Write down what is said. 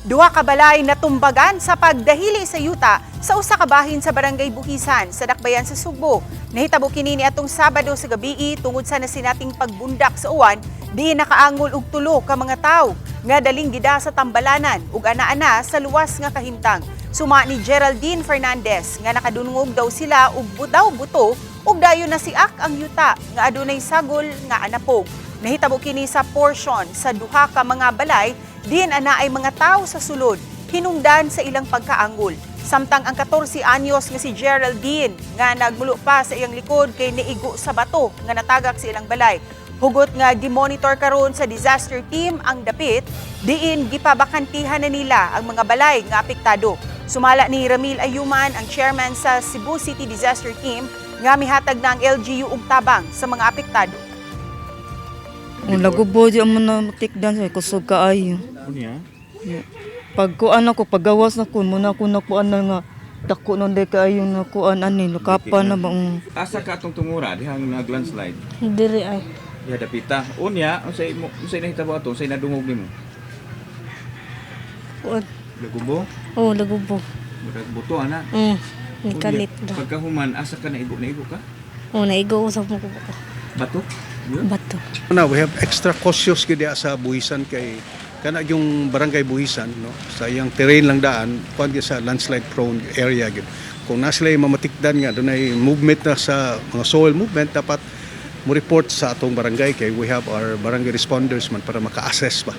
Duha ka balay natumbagan sa pagdahili sa yuta sa usa ka bahin sa Barangay Buhisan sa Dakbayan sa Sugbo. Nahitabo kini niadtong Sabado sa gabii tungod sa nasinating pagbundak sa uwan, di nakaangol og tulo ka mga tawo nga daling gida sa tambalanan ug ana-ana sa luwas nga kahimtang. Suma ni Geraldine Fernandez nga nakadungog daw sila og butaw buto ug dayon nasiak ang yuta nga adunay sagol nga anapog. Nahitabo kini sa portion sa duha ka mga balay diin anaay mga tawo sa sulod hinungdan sa ilang pagkaangol. Samtang ang 14 anyos nga si Geraldine nga nagmulo pa sa iyang likod kay niigo sa bato nga natagak sa ilang balay. Hugot nga gimonitor karon sa disaster team ang dapit diin gipabakantihan na nila ang mga balay nga apektado. Sumala ni Ramil Ayuman, ang chairman sa Cebu City Disaster Team, nga mihatag na ang LGU og tabang sa mga apektado. Ang lagubo di mo na matikdan sa kusog kaayo. Unya? Pag kuan ako, pagawas na ko, muna ko nakuan na nga dako nun day kaayo na kuan ani lukapan na ba. Asa ka atong tungura dihang nag-landslide? Diri ay. Diha dapita. Unya, unsay mo unsay nahitabo ato, unsay nadungog nimo? Kuan. Lagubo? Oh, lagubo. Murag buto ana. Nikalit Unya, ra. pagkahuman asa ka naigo naigo ka? Oh, naigo ko sa muko ko. Bato? Yun? Bato. Na we have extra cautious gyud diha sa Buhisan kay kana yung Barangay Buhisan, no, sa iyang terrain lang daan kuan gyud sa landslide prone area gyud. Kung naa sila mamatikdan nga dunay movement na sa mga soil movement, dapat mo report sa atong barangay kay we have our barangay responders man para maka-assess ba.